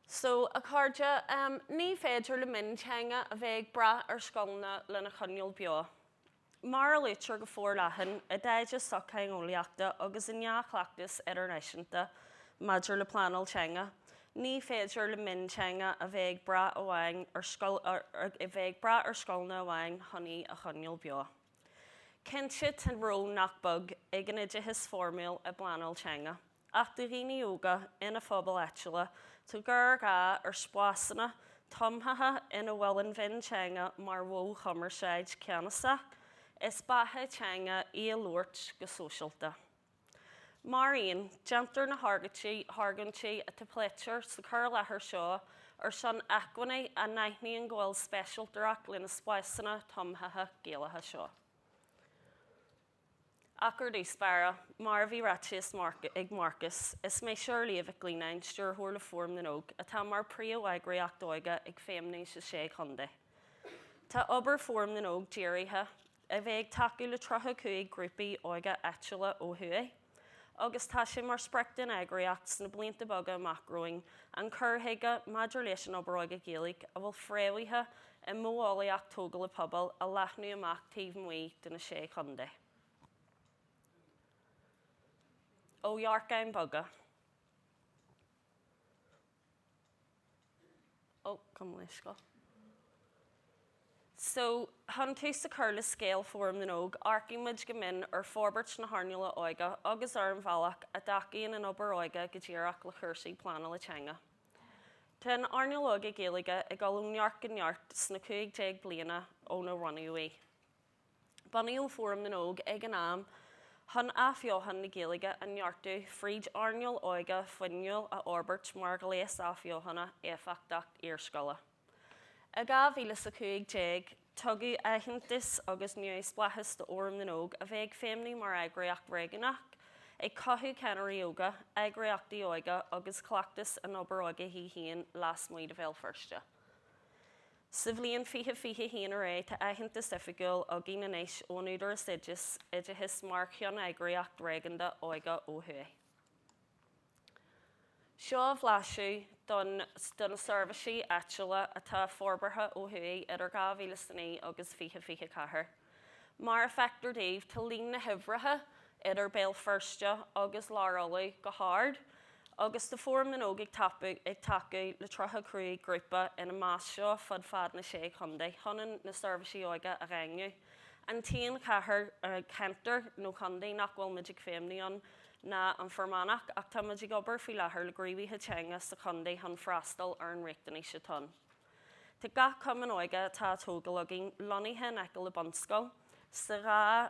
So, a chairde, ní féidir le mionteanga a bheith ag brath ar scoileanna lena choinneáil beo. Mar a luaitear go forleathan i dtaighde sochtheangeolaíochta agus i ndea-chleachtas idirnáisiúnta maidir le pleanáil teanga, ní féidir le mionteanga a bheith ag brath amháin ar a bheith ag brath ar scoileanna amháin chun í a choinneáil beo. Cinnte tá ról nach beag ag an oideachas foirmiúil i bpleanáil teanga. Ach do dhaoine óga ina phobail áitiúla, tá géarghá ar spásanna tumthacha ina bhfuil an mhionteanga mar mhodh chumarsáid ceannasach, is beatha teanga í a labhairt go sóisialta. Mar aon, déantar na hargóintí atá pléitear sa cur i láthair seo ar son acmhainní a n-aithníonn go bhfuil speisialtóireacht le na spásanna tumthacha Gaelacha seo. Ach ar dtús báire, mar a bhí ráite ag Marcus, is mé Shirley Mhic Lionnáin, Stiúrthóir le Fóram na nÓg, atá mar príomheagraíocht óige ag feidhmniú sa sé chontae. Tá obair Fóram na nÓg dírithe a bheith ag tacú le 35 grúpaí óige áitiúla ó thuaidh agus tá sé mar sprioc den eagraíocht sna blianta beaga amach romhainn an cur chuige maidir leis an obair óige Ghaeilge a bhfuil fréamhaithe i modheolaíocht tógála pobail a leathnú amach taobh amuigh de na Sé Chontae. Ó dhearcáin beaga. Ó, gabh mo leithscéal. So, chun tús a chur le scéal Fóram na nÓg, amharcfaidh muid go mion ar forbairt na hearnála óige agus ar an bhealach a dtacaíonn an obair óige go díreach le cúrsaí pleanála teanga. Tá an earnáil óige Gaeilge ag dul ó neart go neart sna 15 bliana óna bunaíodh í. Bunaíodh Fóram na nÓg ag an am chun athbheochan na Gaeilge a neartú fríd earnáil óige fuinniúil a fhorbairt mar ghléas athbheochana éifeachtach iarscoile. I 2015, tugadh aitheantas agus neamhspleáchas do Fhóram na nÓg a bheith ag feidhmniú mar eagraíocht réigiúnach, ag cothú ceannairí óga, eagraíochtaí óige agus cleachtas an obair óige í féin lasmuigh de Bhéal Feirste. Sa bhliain 2021 ar aghaidh tá aitheantas oifigiúil againn anois ón Údarás Oideachais mar cheanneagraíocht réigiúnda óige ó thuaidh. Seo blaiseadh don de na seirbhísí áitiúla atá forbartha ó thuaidh idir 2009 agus 2024. Mar a feictear daoibh, tá líon na huimhreacha idir Béal Feirste agus Lár Uladh go hard, agus tá Fóram na nÓg ag tapú ag tacú le 35 grúpa ina measc seo fud fad na Sé Chontae chun an na seirbhísí óige a dhaingniú. An t-aon chathair, ceantar nó contae nach bhfuil muid ag feidhmniú ann ná an Fear Manach ach tá muid ag obair faoi láthair le gníomhaithe teanga sa chontae chun freastal ar an riachtanais atá ann. Tá gach cumann óige atá á tógáil againn lonnaithe in aice le bunscoil sa dhá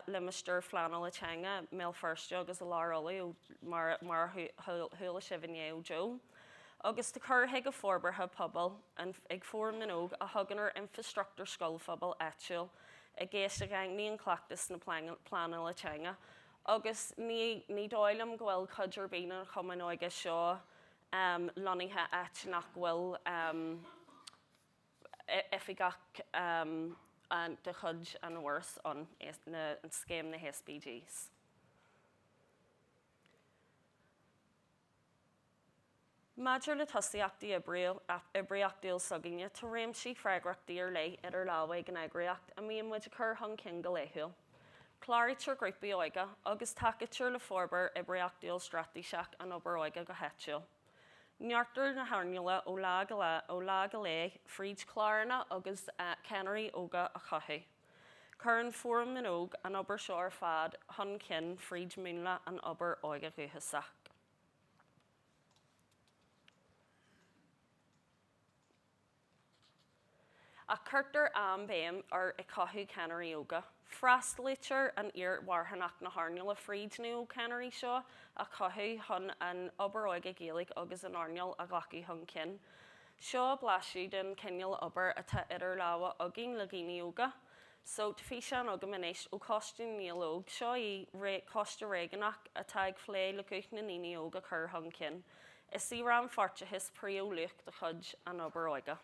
limistéar phleanála teanga, i mBéal Feirste agus i Lár Uladh, mar a chuala sibh inné ó Joe. Agus tá cur chuige forbartha pobail ag Fóram na nÓg a thugann ar infreastruchtúr scoilphobail áitiúil i gceist a dhaingníonn cleachtas na pleanála teanga. Agus ní dóigh liom go bhfuil cuid ar bith de na cumainn óige seo lonnaithe áit nach bhfuil oifigeach de chuid an Fhorais ann, an scéim na SPGs. Maidir le tosaíochtaí oibríochtúil s'againne, tá réimsí freagrachtaí ar leith idir lámha ag an eagraíocht a mbíonn muid ag cur chun cinn go laethúil. Cláraítear grúpaí óige agus tacaítear le forbair oibríochtúil straitéiseach an obair óige go háitiúil. Neartar na hearnála ó lá go lá ó lá go lá fríd chláranna agus ceannairí óga a chothú. Cuireann Fóram na nÓg an obair seo ar fad chun cinn fríd múnla an obair óige dhúchasach. Ach cuirtear an-bhéim ar ag cothú ceannairí óga. Freastalaítear an fhíor-mharthanacht na hearnála fríd na ógcheannairí seo a chothú chun an obair óige Ghaeilge agus an earnáil a ghlacadh chun cinn. Seo blaiseadh den chineál obair atá idir lámha againn le dhaoine óga. So, tá físeán agam anois ó Choiste na nGael Óg. Seo í coiste réigiúnach atá ag plé le guth na ndaoine óg a chur chun cinn. Is í rannpháirteachas príomhluach de chuid an obair óige.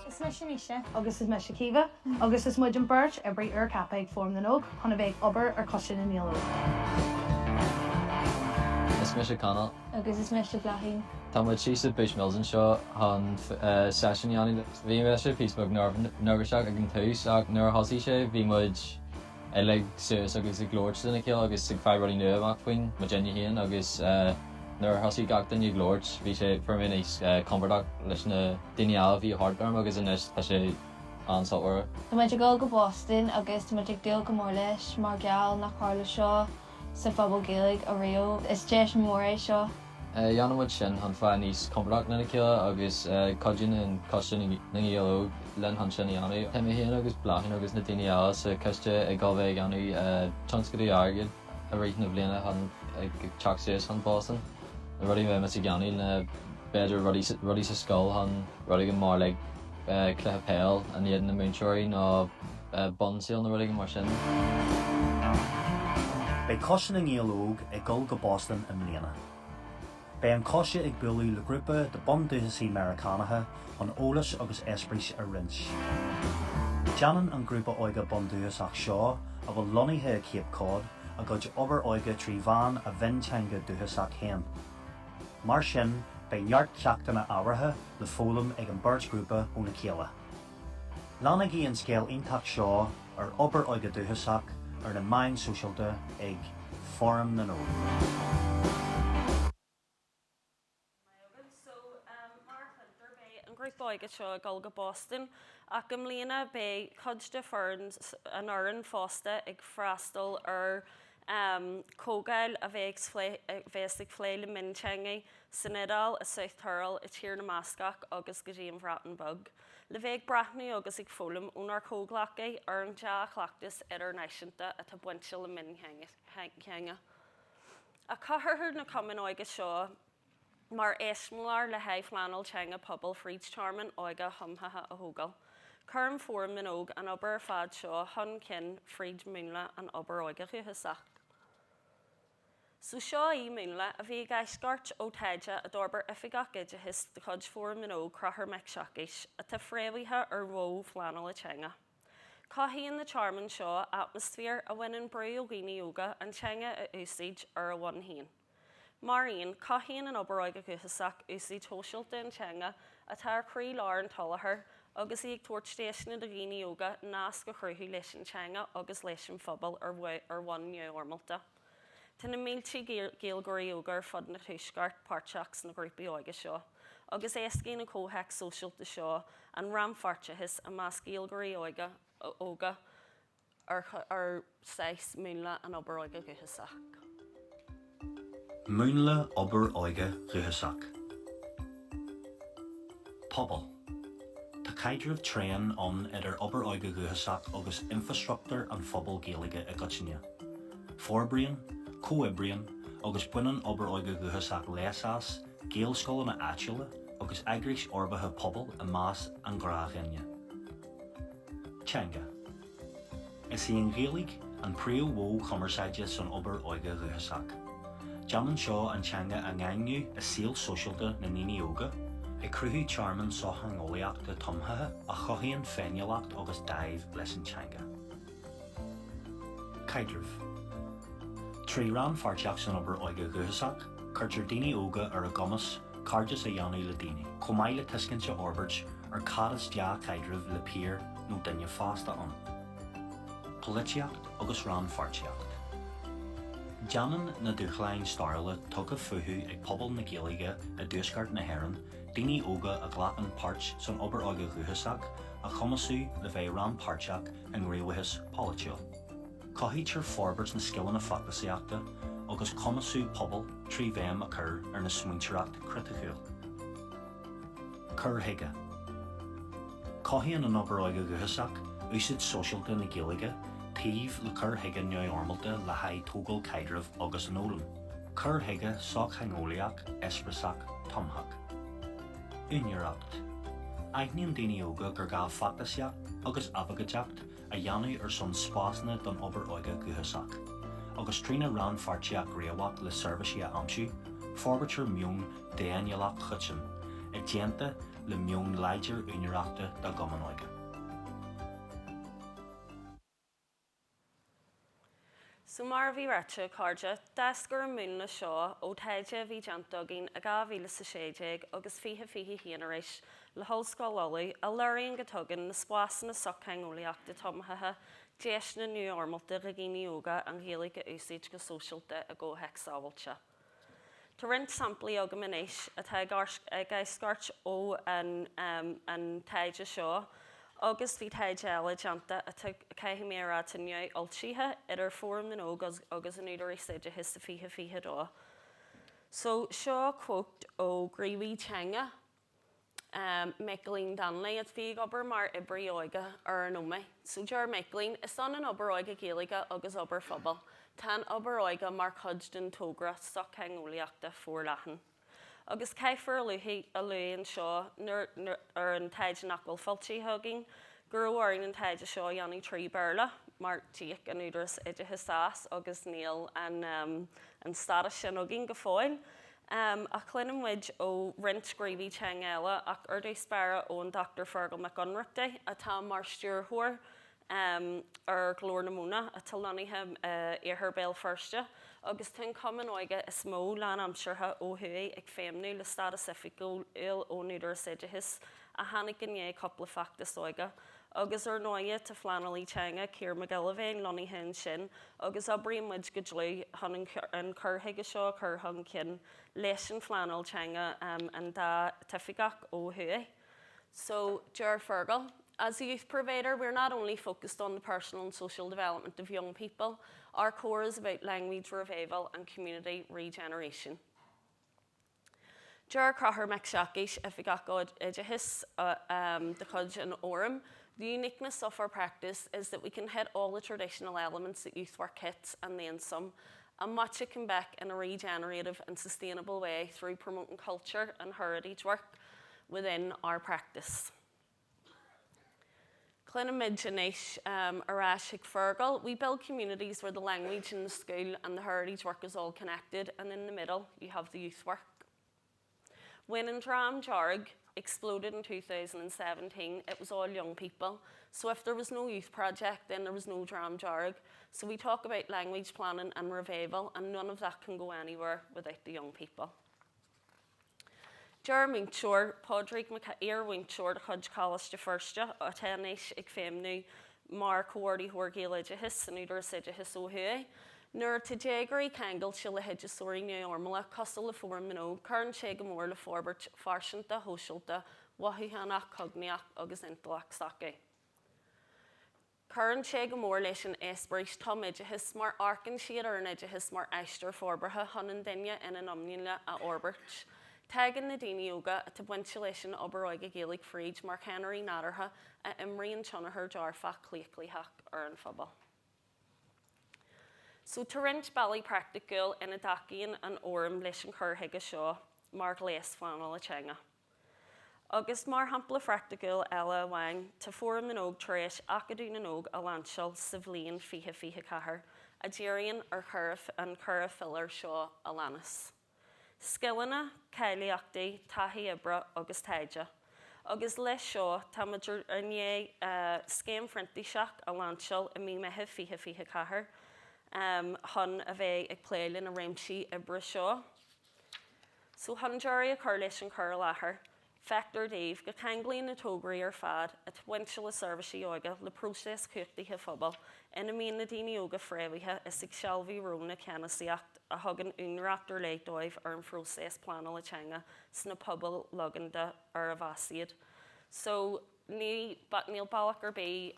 Is mise Naoise. Agus is mise Caoimhe. Agus is muid an bheirt oibrí úrcheaptha ag Fóram na nÓg chun a bheith ag obair ar Choiste na nGael Óg. Is mise Conall. Agus is mise Bláithín. Tá muid síos i Bushmills anseo chun seisiún a dhéanamh. Bhí mise píosa beag neirbhíseach ag an tús ach nuair a thosaigh sé bhí muid uilig suas agus ag labhairt lena chéile agus ag fáil rudaí nua amach faoin muidinne féin agus nuair a thosaigh gach duine ag labhairt bhí sé fuair mé níos compordach leis na daoine eile a bhí thart orm agus anois tá sé an-sultmhar. Tá muid ag dul go Boston agus tá muid ag dúil go mór leis mar gheall nach tharla seo sa phobal Gaeilge ariamh. Is deis mhór é seo. Dhéanann muid sin chun fáil níos compordach lena chéile agus cuidíonn an Coiste na nGael Óg linn chun sin a dhéanamh. Tá mé féin agus Bláithín agus na daoine eile sa choiste ag dul bheith ag déanamh tionscadal airgid i rith na bliana chun ag teacht suas chun Boston. Na rudaí a bheidh muid ag déanamh ná b'fhéidir rudaí sa scoil chun rud éigin mar like cluiche peil in éadan na múinteoirí nó bonn saoil nó rud éigin mar sin. Beidh Coiste na nGael Óg ag dul go Boston i mbliana. Beidh an Coiste ag bualadh le grúpa de bundúchasaigh Meiriceánacha chun eolas agus eispéiris a roinnt. Déanann an grúpa óige bundúchasach seo, a bhfuil lonnaithe i Cape Cod, a gcuid obair óige trí mheán a mhionteanga dúchasach féin. Mar sin, beidh neart ceachtanna ábhartha le foghlaim ag an beirt ghrúpa óna chéile. Leanaigí an scéal iontach seo ar obair óige dúchasach ar na meáin sóisialta ag Fóram na nÓg. So, mar a chluintear, beidh an grúpa óige seo ag dul go Boston ach i mbliana beidh cuid de foireann an fhoireann fosta ag freastal ar comhdháil a bheas ag plé le mionteangaí san Iodáil, i South Tyrol, i Tír na mBascach agus go dtí an Bhreatain Bheag, le bheith ag breathnú agus ag foghlaim ónár comhghleacaithe ar an dea-chleachtas idirnáisiúnta atá bainte le mionteanga. Ach cothaítear na cumainn óige seo mar eiseamláir le haghaidh phleanáil teanga pobail fríd tearmann óige thumthacha a thógáil. Cuireann Fóram na nÓg an obair ar fad seo chun cinn fríd mhúnla an obair óige dhúchasach. So seo í múnla a bhí ag eisceacht ó taighde a d'fhorbair Oifigeach Oideachais de chuid Fóram na nÓg, Conchúr Mac Siacais, atá fréamhaithe ar mhodh phleanála teanga. Cothaíonn na tearmainn seo atmaisféar a bhaineann brú ó dhaoine óga an teanga a úsáid ar a bhonn féin. Mar aon, cothaíonn an obair óige dhúchasach úsáid shóisialta an teanga atá ar chroí-lár an tsoláthair agus í ag tabhairt deiseanna do dhaoine óga nasc a chruthú leis an teanga agus leis an phobal ar bhonn neamhfhoirmeálta. Tá na mílte Gaeilgeoirí óga ar fud na Tuaisceart páirteach sna grúpaí óige seo, agus éascaíonn an comhthéacs sóisialta seo an rannpháirteachas i measc Gaeilgeoirí óga ar saghas múnla an obair óige dhúchasach. Múnla obair óige dhúchasach. Pobal. Tá caidreamh tréan ann idir obair óige dhúchasach agus infreastruchtúr an phobail Gaeilge i gcoitinne. Forbraíonn, comhoibríonn agus baineann obair óige dhúchasach leas as Gaelscoileanna áitiúla agus eagrais fhorbartha pobail i measc an ghnáthdhuine. Teanga. Is í an Ghaeilge an príomh-mhodh cumarsáide san obair óige dhúchasach. Déanann seo an teanga a dhaingniú i saol sóisialta na ndaoine óga, ag cruthú tearmann sochtheangeolaíochta tumtha a chothaíonn féiniúlacht agus dáimh leis an teanga. Caidreamh. Trí rannpháirtíocht san obair óige dhúchasach, cuirtear daoine óga ar a gcumas cairdeas a dhéanamh le daoine, chomh maith le tuiscint a fhorbairt ar cad is dea-chaidreamh le piar nó duine fásta ann. Polaitíocht agus rannpháirtíocht. Déanann na dúshláin stairiúla tugtha fúthu ag pobal na Gaeilge i dTuaisceart na hÉireann daoine óga a ghlacann páirt san obair óige dhúchasach a chumasú le bheith rannpháirteach i ngníomhachas polaitiúil. Cothaítear forbairt na scileanna feachtasaíochta agus cumasú pobail trí bhéim a chur ar na smaointeoireacht chriticiúil. Cur chuige. Cothaíonn an obair óige dhúchasach úsáid sóisialta na Gaeilge taobh le cur chuige neamhfhoirmeálta le haghaidh tógáil caidrimh agus an fhoghlaim. Cur chuige sochtheangeolaíoch eispéireasach tumthach. Úinéireacht. Aithníonn daoine óga gur gá feachtasaíocht agus abhcóideacht a dhéanamh ar son spásanna don obair óige dhúchasach, agus trína rannpháirtíocht ghníomhach le seirbhísí a aimsiú, forbraítear meon d'fhéiniúlacht choiteann, i dteannta le meon láidir úinéireachta dá gcumann óige. So mar a bhí ráite, a chairde, d'eascair an múnla seo ó taighde a bhí déanta againn i 2016 agus 2021 arís le hOllscoil Uladh a léiríonn go dtugann na spásanna sochtheangeolaíochta tumthaithe deiseanna neamhfhoirmeálta do dhaoine óga an Ghaeilge a úsáid go sóisialta i gcomhthéacs sábháilte. Tá roinnt samplaí agam anois atá ag eascairt ó an taighde seo agus bhí taighde eile déanta atá, caithfidh mé a rá, atá neamhfhoilsithe idir Fóram na nÓg agus an Údarás Oideachais i 2022. So, seo quote ó ghníomhaí teanga. Michaeline Donnelly, a bhí ag obair mar oibrí óige ar an Ómaigh. So deir Michaeline, Is ionann obair óige Ghaeilge agus obair phobail. Tá an obair óige mar chuid den togra sochtheangeolaíochta forleathan. Agus caithfear a lua anseo ar an taighde nach bhfuil foilsithe againn, go raibh orainn an taighde seo a dhéanamh trí Bhéarla mar d'íoc an Údarás Oideachais as agus níl an stádas sin againn go fóill. Ach cluineann muid ó roinnt gníomhaí teanga eile, ach ar dtús báire ón Dr Fearghal Mac Ionnrachtaigh, atá mar stiúrthóir ar Ghlór na Móna, atá lonnaithe i Iarthar Béal Feirste, agus tá an cumann óige is mó lánaimseartha ó thuaidh ag feidhmniú le stádas oifigiúil ón Údarás Oideachais, a tháinig i ndiaidh cúpla feachtas óige. Agus ar ndóighe tá pleanálaí teanga, Ciara Mac Giolla Bhéin, lonnaithe ansin agus oibríonn muid go dlúth chun an cur chuige seo a chur chun cinn leis an phleanáil teanga an dá t-oifigeach ó thuaidh. So, deir Fergal, As a youth provider, we're not only focused on the personal and social development of young people, our core is about language revival and community regeneration. Deir Conchúr Mac Siacais, Oifigeach Oideachais de chuid an Fhóraim, The uniqueness of our practice is that we can hit all the traditional elements that youth work hits and then some, and watch it come back in a regenerative and sustainable way through promoting culture and heritage work within our practice. Cluinimid anois ar ais chuig Fergal. We build communities where the language in the school and the heritage work is all connected and in the middle you have the youth work. When An Dream Dearg exploded in 2017, it was all young people. So if there was no youth project, then there was no Dream Dearg. So we talk about language planning and revival, and none of that can go anywhere without the young people. Deir múinteoir, Pádraig Mac, iar-mhúinteoir de chuid Choláiste Feirste, atá anois ag feidhmniú mar Chomhordaitheoir Gaeloideachais san Údarás Oideachais ó thuaidh, Nuair atá déagóirí ceangailte le hoideachasóirí neamhfhoirmiúla cosúil le Fóram na nÓg, cuireann sé go mór le forbairt phearsanta, shóisialta, mhothúchánach, chognaíoch agus intleach s'acu. Cuireann sé go mór leis an eispéireas tumoideachais mar amharcann siad ar an oideachas mar aistear forbartha chun an duine ina iomláine a fhorbairt. Tagann na daoine óga atá bainte leis an obair óige Ghaeilge fríd mar cheannairí nádúrtha a imríonn tionchar dearfach claochlaitheach ar an phobal. So tá roinnt bealaí praiticiúil ina dtacaíonn an Fhóram leis an chur chuige seo mar ghléas phleanála teanga. Agus mar shampla phraiticiúil eile amháin, tá Fóram na nÓg tar éis Acadamh na nÓg a lainseáil sa bhliain 2024, a dhíríonn ar an cheithre philéar seo a leanas, Scileanna, Cáilíochtaí, Taithí Oibre agus Taighde. Agus leis seo, táimid i ndiaidh Scéim Phrintíseach a lainseáil i mí Meitheamh 2024 chun a bheith ag plé le na réimsí oibre seo. So chun deireadh a chur leis an chur i láthair, feictear daoibh go ceanglaíonn na tograí ar fad atá bainte le seirbhísí óige le próiseas cumhachtaithe phobail ina mbíonn na daoine óga fréamhaithe is ag sealbhú rólanna ceannasaíocht a thugann úinéireacht ar leith dóibh ar an phróiseas pleanála teanga sna pobail logánta arbh as iad. So. Ní, níl bealach ar bith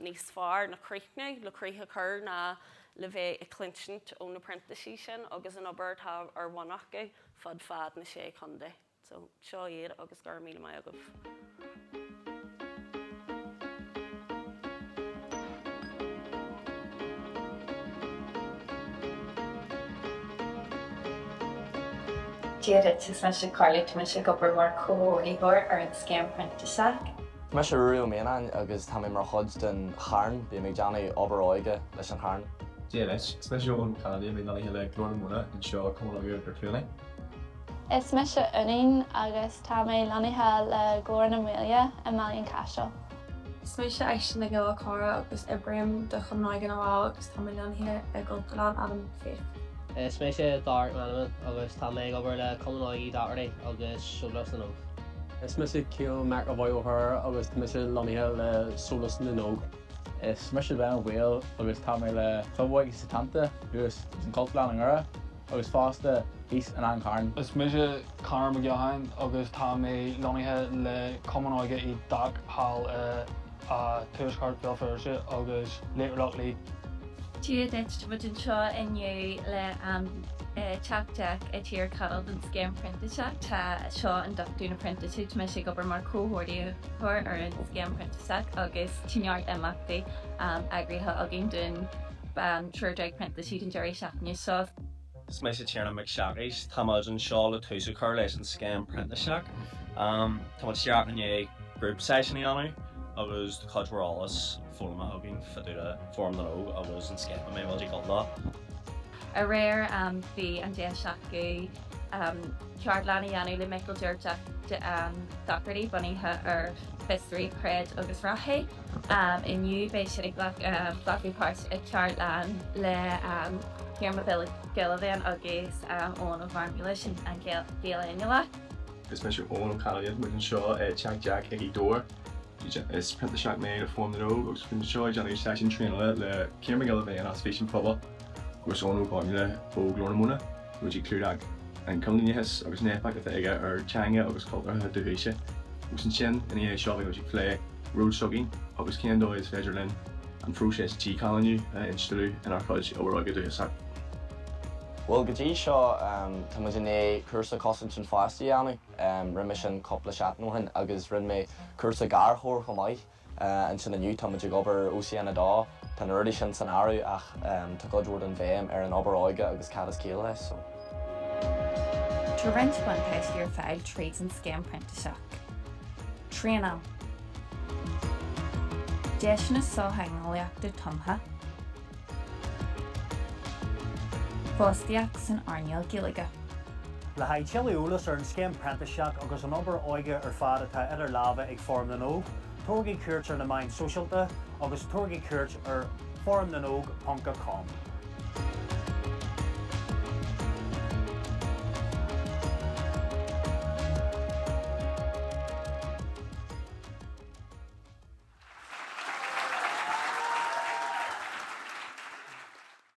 níos fearr le críochnú, le críoch a chur ná le bheith ag cluinsint ó na printísigh sin agus an obair atá ar bun acu fud fad na Sé Chontae. So, seo iad agus go raibh míle maith agaibh. Dia duit, is mise Carly, tá mise ag obair mar chomhordaitheoir ar an Scéim Printíseach. Mise Ruairí Ó Mianáin agus tá mé mar chuid den Charn, bím ag déanamh obair óige leis an Charn. Dia duit, is mise Eoin Kennedy, mé lonnaithe le Glór na Móna anseo i Cumann Óige Iúr Cluanaí. Is mise Úinín agus tá mé lonnaithe le Glór na Maoile i mBaile an Chaisil. Is mise Aisling Nic Giolla Chóire agus oibrím do Chumann Óige na bhFál agus tá mé lonnaithe i gCultúrlann Adam Mac Féich. Is mise Darach McMenamin agus tá mé ag obair le Cumann Óige Uí Dochartaigh agus Sólás na nÓg. Is mise Cian McEvoy O'Hare agus tá mise lonnaithe le Sólás na nÓg. Is mise Ben Ó Baoill agus tá mé le Club Óige Setanta thuas san Chultúrlann i nDoire agus fosta thíos in An Carn. Is mise Conor Mac Gabhann agus tá mé lonnaithe le Cumann Óige Uí Dhearc thall i Tuaisceart Bhéal Feirste agus Loch Lao. Dia duit, tá muid anseo inniu le Teach Jack i Tír Chonaill don Scéim Printíseach. Tá seo ionduchtú na bprintísigh. Tá mise ag obair mar chomhordaitheoir ar an Scéim Printíseach agus tá neart imeachtaí eagraithe againn don 13 printísigh don deireadh seachtaine seo. Is mise Tiarnán Mac Siacais. Tá muid anseo le tús a chur leis an Scéim Printíseach. Tá muid díreach i ndiaidh group session a dhéanamh agus tá cuid mhór eolas foghlamtha againn fá dtaobh de Fóram na nÓg agus an scéim a mbeidh muid ag dul dó. Aréir bhí an deis acu ceardlann a dhéanamh le Michael Jack Doherty bunaithe ar Fiosraigh, Creid agus Rathaigh. Inniu beidh siad ag glacadh páirt i ceardlann le Ciarán Mac Giolla Bhéin agus Eoin Ó Gormghiúlais, an Gael-Aineolach. Is mise Eoin Ó Ceannabháin, muid anseo i Teach Jack i Gaoth Dobhair. Is printiseach mé le Fóram na nÓg agus muid anseo ag déanamh seisiún traenála le Ciarán Mac Giolla Bhéin as Fís an Phobail agus Eoin Ó Gormghaile ó Ghlór na Móna. Muid ag clúdach an coilíneachas agus an éifeacht atá aige ar teanga agus cultúrtha dúchaise. Agus ansin, ina dhiaidh seo, beidh muid ag plé ról s'againn agus cén dóigh is féidir linn an phróiseas díchoilíniú a instealladh inár chuid obair óige dúchasach. Bhuel, go dtí seo, tá muid i ndiaidh cúrsa cosaint an pháiste a dhéanamh. Rinne mé sin cúpla seachtain ó shin agus rinne mé cúrsa garchabhair chomh maith. Ansin inniu tá muid ag obair ar OCN 2. Tá na rudaí sin san áireamh ach tá cuid mhór den bhéim ar an obair óige agus cad is ciall leis so. Tá roinnt buntáistí ar fáil tríd an Scéim Printíseach. Traenáil. Deiseanna sochtheangeolaíochta tumtha. Fostaíocht san earnáil Gaeilge. Le haghaidh tuilleadh eolais ar an Scéim Printíseach agus an obair óige ar fad atá idir lámha ag Fóram na nÓg, tabhairigí cuairt ar na meáin sóisialta agus tabhairigí cuairt ar foramnanog.com.